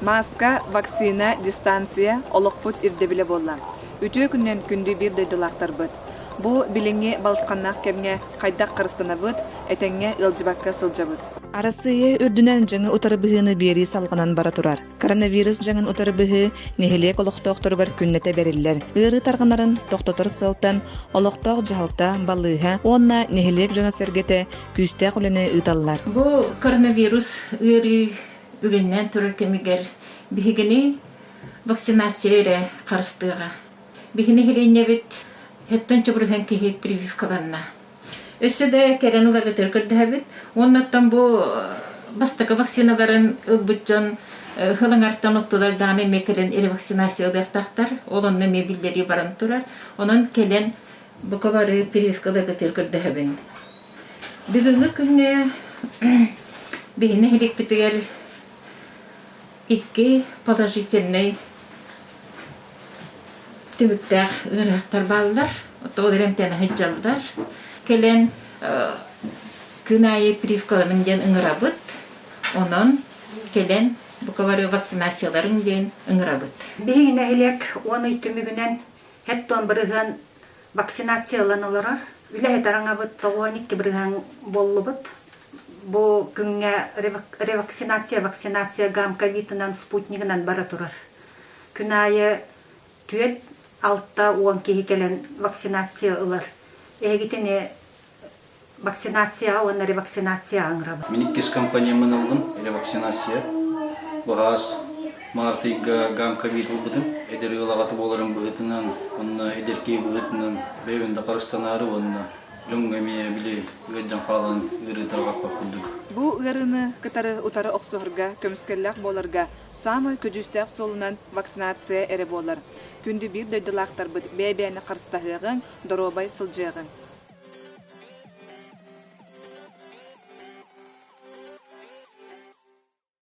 Мааска, вакцина, дистанция олохпут ирдэбилэ буолла. Үтүө күнүнэн күндү биир дойдулаахтарбыт! Бу билиҥҥи балысханнаах кэмҥэ хайдах харыстанабыт, этэҥҥэ ыалдьыбакка сылдьабыт? Арассыыйа үрдүнэн дьаҥы утары быһыыны биэрии салҕанан бара турар. Коронавирус дьаҥын утары быһыы нэһилиэк олохтоохторугар күннэтэ бэриллэр. Ыарыы тарҕанарын тохтотор сыалтан олохтоох дьаһалта, балыыһа уонна нэһилиэк дьоно-сэргэтэ күүстээх үлэни ыыталлар. Бу коронавирус ыарыы үгэннээн турар кэмигэр биһигини вакцинация эрэ харыстыаҕа. Биһи нэһилиэнньэбит хэттэн чобуруһан киһи прививкаланна. Өссө да кэлэн ыларгытыгар көрдөһөбүт. Уонна оттон бу бастакы вакциналарын ылбыт дьон хылаҥартан оттулар даҕаны эмиэ кэлэн ревакцинация ылыахтаахтар. Ол онно эмиэ биллэрии баран турар. Онон кэлэн бука бары прививка ыларгытыгар көрдөһөбүн. Бүгүҥҥү күҥҥэ биһи нэһилиэкпитигэр икки положительнай түмүктээх ыарыһахтар бааллар. Ол эрэн тэҥэ сылдьаллар. Кэлэн күн аайы прививкаланыҥ диэн ыҥырабыт. Онон кэлэн бука бары вакцинацияларыҥ диэн ыҥырабыт. Биһиги нэһилиэк уон ый түмүгүнэн хэт бырыһыан вакцинация ылан олорор. Үлэһит араҥабыт 92% буоллубут. Бу күҥҥэ ревакцинация, вакцинация гамковитынан, спутнигынан бара турар. Күн аайы 4-6 киһи кэлэн вакцинация ылар. Эһигитини вакцинацияҕа уонна ревакцинацияҕа ыҥырабыт. Мин иккис компанияммын ыллым, ревакцинация. Быһаас март ыйга гамковид ылбытым. Эдэр ыал аҕата буоларым быһыытынан, уонна эдэр киһи быһыытынан бэйэбин да харыстанаары уонна дьоҥҥо эмиэ били ыалдьан хаалан ыарыы тарҕаппат курдук. Бу ыарыыны кытары утары охсуһарга, көмүскэллээх буоларга саамай көдьүүстээх суолунан вакцинация эрэ буолар. Күндү биир дойдулаахтарбыт бэйэ-бэйэни харыстаһыаҕыҥ, доруобай сылдьыаҕыҥ!